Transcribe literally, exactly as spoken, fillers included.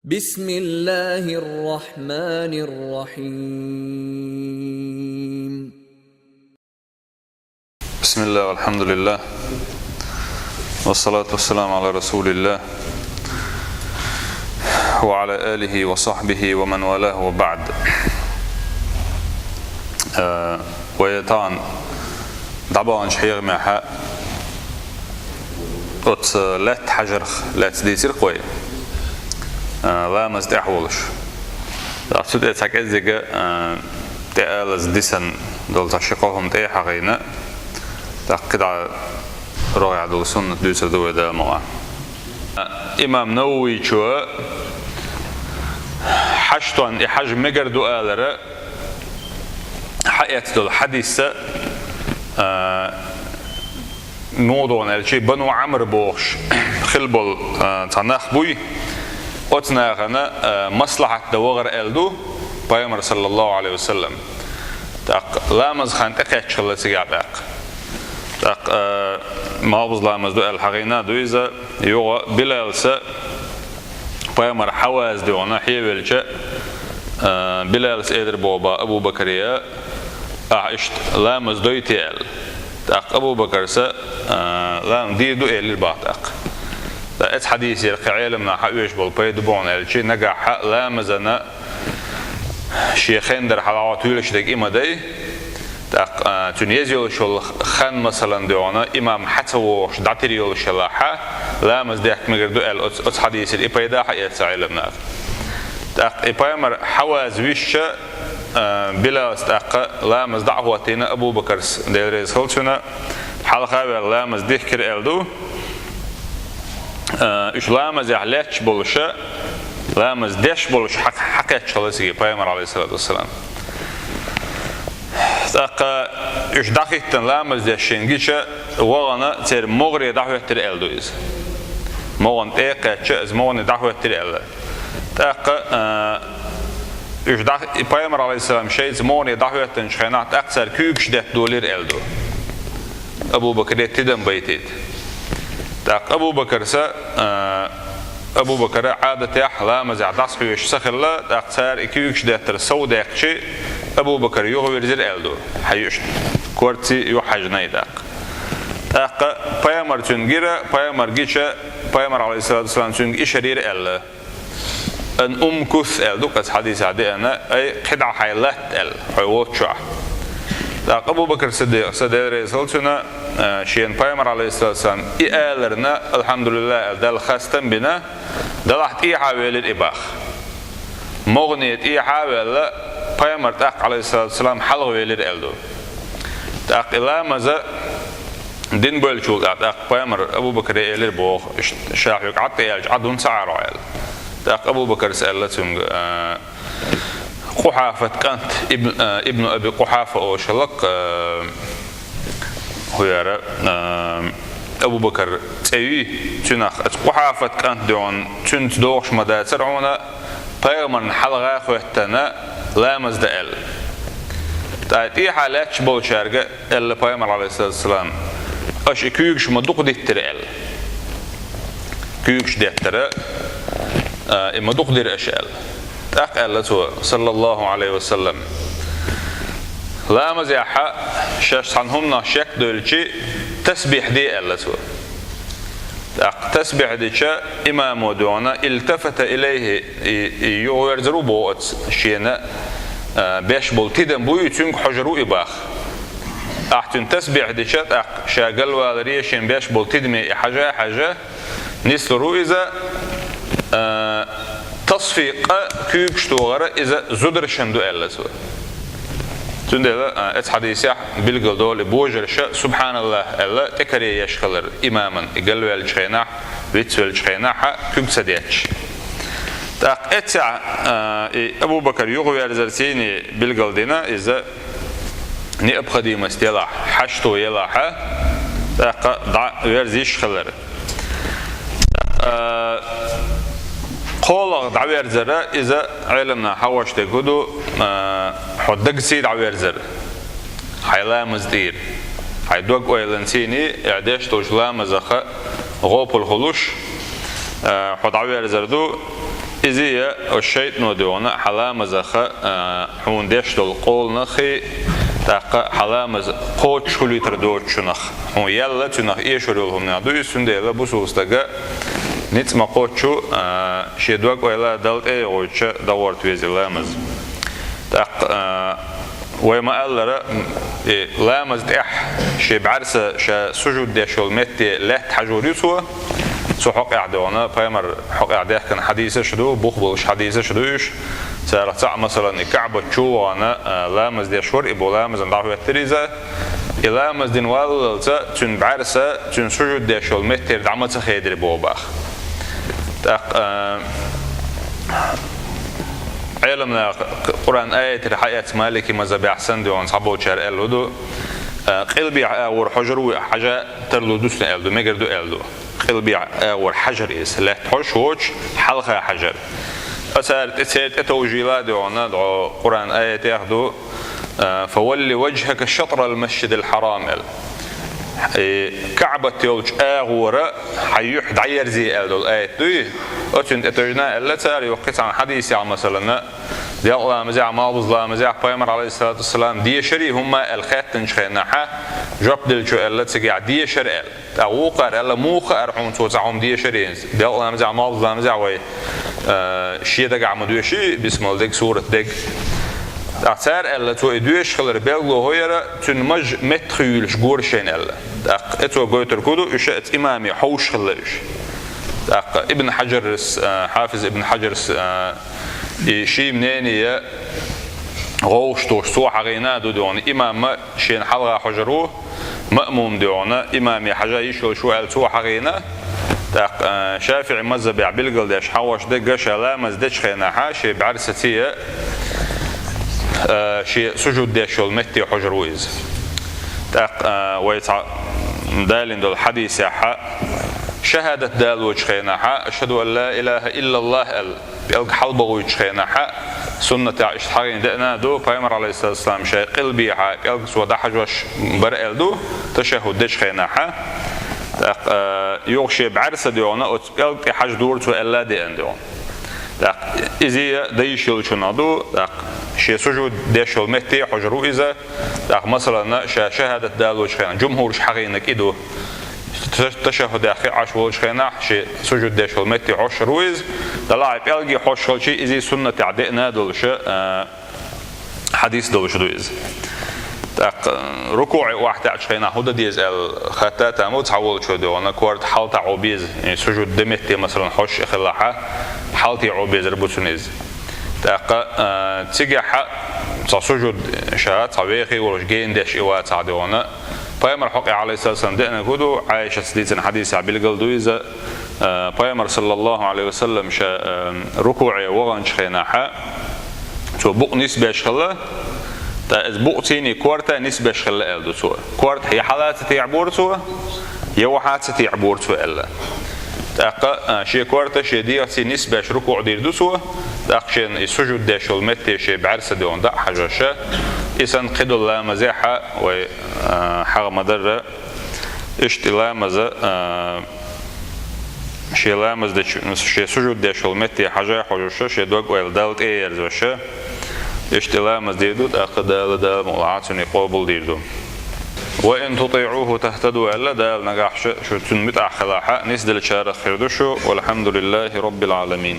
بسم الله الرحمن الرحيم. بسم الله والحمد لله والصلاة والسلام على رسول الله وعلى آله وصحبه ومن والاه وبعد. Э, вай тахан дӀабаханчу хьехамехь оцу лаьтта хьажарх лаьцна дийцира-кх вай, э, ламаз тӀехь волуш. ТӀаккха цу тӀе цхьа кӀеззига, э, тӀеалаза дисина долу цхьа ши-кхо хӀума тӀе а хьахийна, тӀаккха кхидӀа рогӀехь долу суннат дуьйцур ду вай, Дала мукъ лахь. Имам Нававичо хьаштон и хьажа мегар ду алара хьаэцна долу хьадис а, а, муха ду аьлча, Бану Ӏамр бохуш хилла болу, а, цхьа нах буй, оцу нахана, а, маслахьат дан вахара аьлла ду Пайхамар, саллаллаху Ӏалайхи ва саллам. ТӀаккха ламаз хан тӀекхаьчча хилла цигахь тӀаккха. ТӀаккха, а, малхбуза ламаз ду аьлла хьахийна ду иза, юха Билалса Пайхамар хьаваза дуьйна хьевелча, а, Билалса элира боху бах Абу Бакаре: «Ахь иштта ламаз дойтий?» — аьлла. ТӀаккха Абу Бакарса, а, «Лам-, дийр ду», — элира бах тӀаккха. Ткъа оцу хьадисера кхин Ӏеламнаха хьаоьцуш болу пайда бу хьуна аьлча, нагахь ламазана шен хендар хьалха туьйлаш дерг и ма дай. ТӀаккха, а, цуьнан еза йолуш йолу хан, масалан, дуьйна имам хьа ца вогӀуш дӀатира йолуш елахь, ламаз дехка мегар ду аьлла, оцу, оцу хьадисера и пайда хьаэцна Ӏеламнаха. ТӀаккха и Пайхамар хьаваза висча, а, Билалс тӀаккха ламаз дӀа а хӀоттийна, Абу Бакарс, Дела реза хуьлда цунна, хьалха а ваьлла, ламаз дихкира аьлла ду. А, уьш ламазехь лаьтташ болуша, ламаз деш болуш хьа-, хьакхаьчча хилла цига Пайхамар, Ӏалайхиссалату вассалам. ТӀаккха уьш дӀахӀиттина ламаз деш шен гича, вахана церан могӀаре дӀахӀоьттира аьлла ду иза. МогӀан тӀе а кхаьчча, иза могӀане дӀахӀоьттира аьлла. ТӀаккха, а, уьш дӀа-, и Пайхамар, Ӏалайхиссалам, шайца могӀане дӀахӀоьттинчу хенахь, тӀаккха цара куьйгаш детта долийра аьлла ду. Абу Бакаре тидам байтийта. ТӀаккха Абу Бакарса, а, Абу Бакара Ӏадатехь ламазехь дӀасахьоьжуш ца хилла, тӀаккха цара и куьйгаш деттар сов даьккхича, Абу Бакар юхавирзира аьлла ду. Хьан юьш корций юхахьаьжнай тӀаккха. ТӀаккха Пайхамар цуьнга гира, Пайхамар гича, Пайхамар, Ӏалайхиссалату вассалам, цуьнга ишар йира аьлла. «Ан умкус», — аьлла ду кхуза хьадисехь деана, ай, кхидӀа хьайн латта аьлла, хьо воцучохь. ТӀаккха Абу Бакар Сиддикъса, Дела реза хуьлда цунна, а, шена Пайхамар, Ӏалайхиссалату вассалам, и аларна, «Алхьамдулиллах», — аьлла, Далла хастам бина, далахь тӀехьа велира и бах. МогӀане тӀехьа а ваьлла, Пайхамар тӀаккха, Ӏалайхиссалату вассалам, хьалха велира аьлла ду. ТӀаккха и ламаза дин бевллачул тӀаьхьа тӀаккха Пайхамар Абу Бакаре элира боху, ш-, ша хьоьга Ӏад тӀе аьлча, Ӏад хӀунда ца Ӏаьро аьлла. ТӀаккха Абу Бакарс аьлла цуьнга, а, Къухьафат кӀант, Ибн, а, Ибну Аби Къухьафа олуш хилла-кх, а, хӀу яра, а, Абу Бакар цӀе юй, цуьнах, аса Къухьафат кӀант дуьйна, цуьнца догӀуш ма дацара хьуна, Пайхамарна хьалха а хӀоьттина, ламаз дан аьлла. ТӀаккха тӀехьа лаьтташ болчаьрга аьлла Пайхамар, Ӏалайхиссалату вассалам: «Аша и куьйгаш ма дукха диттира», — аьлла. Куьйгаш деттара, а, и ма дукха дира аша аьлла. ТӀаккха аьлла цо, саллаллаху Ӏалайхи ва саллам: «Ламазехь шаьш цхьана хӀуманах шек а девлча, тасбихь де», — аьлла цо. ТӀаккха тасбихь дича, имамо дуьйна, «Илтафата илайхи», и, и юхаверзар ву боху оцу шена, а, беш болу тидам буй, цуьнга хьожур ву и бах. Ахь цуьнан тасбихь дича, тӀаккха ша галваларе, шен беш болу тидаме и хьажа а хьаьжна, нислур ву иза, а, тасфикъ, куьйгаш тохар иза зударшна ду, аьлла цо. Цундела, а, оцу хьадисехь билгал долу и божарша «Субханаллах» аьлла, тӀекаре еш хилар имаман, и галваьллачу хенахь, вицвеллачу хенахь а куьг ца детташ. ТӀаккха эццехь, а, и Абу Бакар юхаверзарца билгал дина, иза необходимость елахь, хьашто елахь, тӀаккха дӀаверза йиш хилар. А, кхоалгӀа дӀаверзара, иза Ӏеламнаха хьахош дерг хӀун ду, а, хьо дагций дӀаверзар, хьайн ламаз тӀера, хьайн дог-ойланций, ахь деш долчу ламазах гӀопал хуьлуш, а, хьо дӀаверзар ду. Иза я, оцу шайтӀано дегӀана хьан ламазах, а, хьуна деш долу къоланах, тӀаккха хьан ламаз кхочуш хилийтар доцучунах, хьуна яьлла цуьнах эшар йолу хӀуманех ду иза, цундела бусулба стага ницкъ ма кхоччу, а, шен дог-ойла Далла тӀе а йохуьйтуш дӀагӀорта веза и ламаз. ТӀаккха, а, Вай ма-аллара, и ламаз тӀехь шен бӀаьрса ша сужуд деш йолу метте лаьтта хьажор ю цо. Цу хьокъехь дегӀана, пайхамар хьокъехь даьхкина хьадисаш ду, бух болуш хьадисаш ду уьш. Царах цхьаъ, масалан, и КаӀбат чу а вахана, а, ламаз деш вара, и бо ламазан дӀахӀоьттира иза. И ламаз дина валлалца цуьнан бӀаьрса цуьнан сужуд деш йолу меттера дӀа ма ца хедира боху боху. ТӀаккха, а, Ӏеламнаха Къуръан аятера хьаэцна, малики мазхабехь санна дегӀана цхьаболчара аьлла ду, а, къилбехьа агӀор хьожур ву, хьажа тарлур ду цунна аьлла ду, мегар ду аьлла ду. Къилбехьа агӀор хьажар иза, лаьтта хьожуш воцуш, хьалха хьажар. Ткъа цара тӀе, церан тӀетовжийла дегӀана, дӀо Къуръан аятехь ду, а, «Фавалли ваджхака шатрал масджидил хьарам», аьлла. И КаӀбат йолчу агӀора хьан юьхь дӀаерзе аьлла долу аят дуй? Оцунна тӀетевжина аьлла цара, юха кхин цхьана хьадисехь, масалана, делкъа ламазехь, малхбуза ламазехь, пайхамар, алейхиссалату вассалам, дешарий хӀумма аьлла хаьттинчу хенахьа, жоп деллачо аьлла цигахь дешар аьлла. ТӀаккха вукхара аьлла, муха хаьара хьуна цо цхьа хӀума дешарий? Делкъа ламазехь, малхбуза ламазехь вай, а, шен дагахь ма доьший, бисмал дерг, сурат дерг. ТӀаккха цара аьлла, цо и доьшуш хилар билгало хӀара, цуьнан маж меттахуьйлуш гора шайна аьлла. ТӀаккха и цо гойтург хӀун ду, уьш а цу имаме хьовсуш хилла уьш. ТӀаккха Ибн Хьаджарс, а, Хьафиз Ибн Хьаджарс, а, и ший мнение гӀовгӀаш долуш цо хьагӀийна а ду дегӀана, имам а шена хьалха хьожур ву, маъмум дегӀана, имаме хьажа йиш йолуш ву аьлла цо хьагӀийна. ТӀаккха, а, ШафиӀи мазхабехь билгалдеш хьагӀош дерг ша ламаз дечу хенахьа, шен бӀаьрсаца а, а, шен сужуд деш йолу метте хьожур ву иза. ТӀаккха, а, вай цхьа далийна долу хьадисехьа, шахӀадат далочу хенахьа, «Ашхаду ан ла илаха иллаллах», аьлла, пӀелг хьалабохуьйтучу хенахьа, суннатехь иштта хьагӀийна деана а ду, пайхамар, алейхиссалату вассалам, шайн къилбехьа пӀелг цо дӀахьажош бара аьлла ду, ташаххуд дечу хенахьа. ТӀаккха, а, юха шен бӀаьрса дегӀана оцу пӀелг тӀе хьажа дора цо аьлла а деана дегӀана. ТӀаккха иза а дан йиш йолчунах ду, тӀаккха шен сужуд деш йолу метте хьожур ву иза, тӀаккха, масалана, ша шахӀадат далочу хенахь, жумхӀураш хьагӀийнарг и ду. Та-, ташаххудехь Ӏаш волчу хенахь, шен сужуд деш йолу метте хьожур ву иза, далахь пӀелге хьожуш хилча, иза суннатехь деана а долуш, а, хьадис долуш ду иза. ТӀаккха, а, рукуӀе охьатаьӀачу хенахь хӀун дан деза аьлла хатта а там ву цхьаволчо дегӀана, корта хьалатаӀо беза, и сужуд де метте, масалан, хьожуш а хилахьа, хьалатаӀо безар бу цунна иза. ТӀаккха, а, цигахьа цхьа сужуд ша, цхьа вехий волуш гена деш и вацахь дегӀана, пайхамар хьокъехь, алейхиссалам, деанарг хӀун ду, Ӏайшас дийцина хьадисехь билгал ду иза, а, пайхамар, саллаллаху алейхи ва саллам, ша, а, рукуӀе ваханчу хенахьа, цо букъ нисбеш хилла, ткъа иза букъ цийний корта нисбеш хилла аьлла ду цо. Корта я хьала ца тиӀ бора цо, я охьа ца тиӀ бора цо аьлла. ТӀаккха, а, шен корта шен дегӀаца нисбеш рукуӀ дийр ду цо, тӀаккха шен и сужуд деш йолу метте шен бӀаьрса дегӀана дӀа а хьажош, и санна кхидолу ламазехьа вай, а, хьагӀ ма-дарра, иштта и ламаза, а, шен ламаз дечу, шен сужуд деш йолу метте хьажа а хьожуш, шен дог-ойла Далла тӀе а ерзош, иштта и ламаз дийр ду, тӀаккха Дала, Дала мукъ лахь, цуьнан къобал дийр ду. «Ва ин тутиӀуху тахтаду», аьлла Дала, нагахь шу, шу цунна муьтӀахь хилахьа, нисделлачарах хир ду шу, валхьамдулиллахи роббил Ӏаламин.